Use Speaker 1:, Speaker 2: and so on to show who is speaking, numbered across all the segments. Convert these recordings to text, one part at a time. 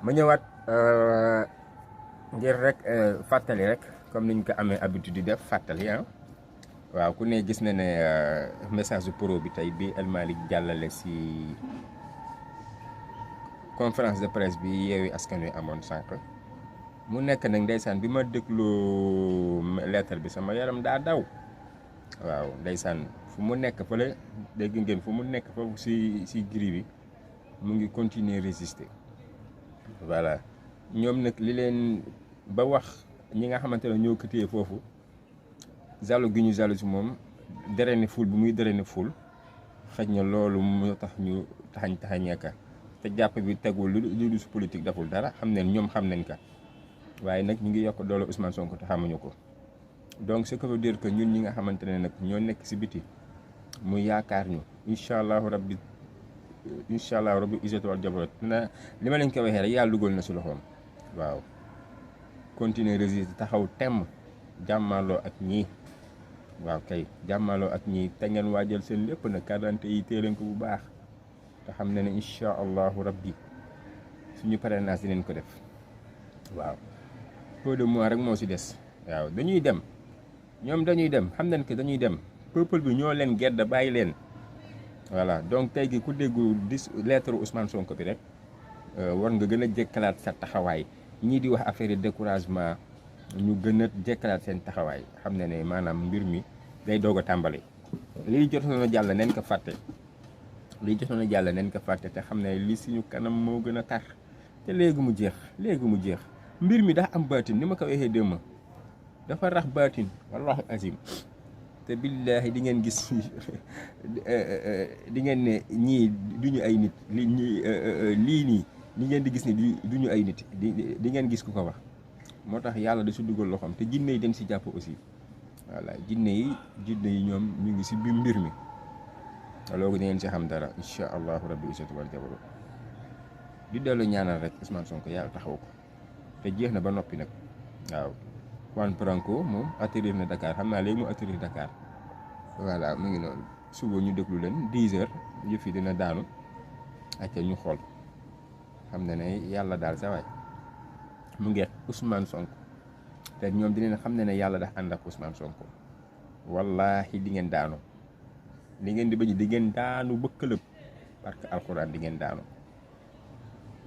Speaker 1: ma ñëwaat ngir rek fàttali rek comme niñ ko amee habitude di def fàttali waaw ku ne gis na ne message pro bi tey bi El Malick jàllale si conférence de presse bi Yewwi Askan Wi amoon sànq mu nekk nag ndeysaan bi ma déglu lettre bi sama yaram daa daw waaw ndeysaan fu mu nekk fële dégg ngeen fu mu nekk foofu si gris bi mu ngi continuer résister voilà ñoom nag li leen ba wax ñi nga xamante ne ñoo ko téye foofu jàllu gi ñu jàllu si moom drainer foule bi muy drainer foule xëj na loolu moo tax ñu taxañeeka te jàpp bi tegul lu du si politique deful dara xam ne ñoom xam nañ ka waaye nag ñu ngi yokk doole Ousmane Sonko te xamuñu ko donc ce que veut dire que ñun ñi nga xamante ne nag ñoo nekk si biti mu yaakaar ñu incha allahu rabbi isatu wal jabarat na li ma leen ko waxee rek yàlla dugal na si loxoom waaw continuer résister taxaw temm jàmmaloo ak ñii waaw kay jàmmaloo ak ñii te ngeen waajal seen lépp nag quarante yi téeleen ko bu baax te xam ne ne incha allahu rabbi suñu parrainage dinañ ko def waaw peu de mois rek moo si des waaw dañuy dem ñoom dañuy dem xam nañ que dañuy dem peuple bi ñoo leen gedd bàyyi leen voilà donc tey gi ku déggu lettre Ousmane Sonko bi rek war nga gën a jekkalaat sa taxawaay ñii di wax affaire de découragement ñu gën a jekkalaat seen taxawaay xam ne ne maanaam mbir mi day doog a tàmbali lii jotoon na jàll neen ko fàtte te xam ne li suñu kanam moo gën a tar te léegi mu jeex mbir mi daa am baatin ni ma ko waxee démb dafa rax baatin wallahi azim te billaahi di ngeen gis di ngeen ne ñii duñu ay nit lii nii li ngeen di gis ni duñu ay nit di ngeen gis ku ko wax moo tax yàlla da si dugal loxoom te jinne yi dañ si jàpp aussi voilà jinne yi ñoom ñu ngi si biir mbir mi loolu di ngeen si xam dara incha allahu rabbi isatu wal jabaru di dellu ñaanal rek Ousmane Sonko yàlla taxaw ko te jeex na ba noppi nag waaw Juan Branco moom atterrir na Dakar xam naa léegi mu atterrir Dakar voilà mu ngi noonu suba ñu déglu leen 10 heures yëf yi dina daanu acca ñu xool xam ne ne yàlla daal sa waay mu ngi Ousmane Sonko te ñoom dinañ xam ne yàlla dax ànd ak Ousmane Sonko wallahi di ngeen daanu li ngeen di bañ di ngeen daanu ba këlëb parce que alxuraan di ngeen daanu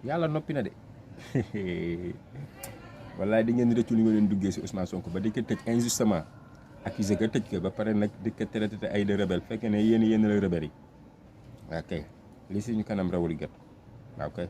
Speaker 1: yàlla noppi na de wallahi di ngeen rëccu li nga leen duggee si Ousmane Sonko ba di ko tëj injustement accusé ko tëj ko ba pare nag di ko traité ay de rebelle fekk ne yéen la rebelle yi ok li suñu kanam rawul gët waaw kay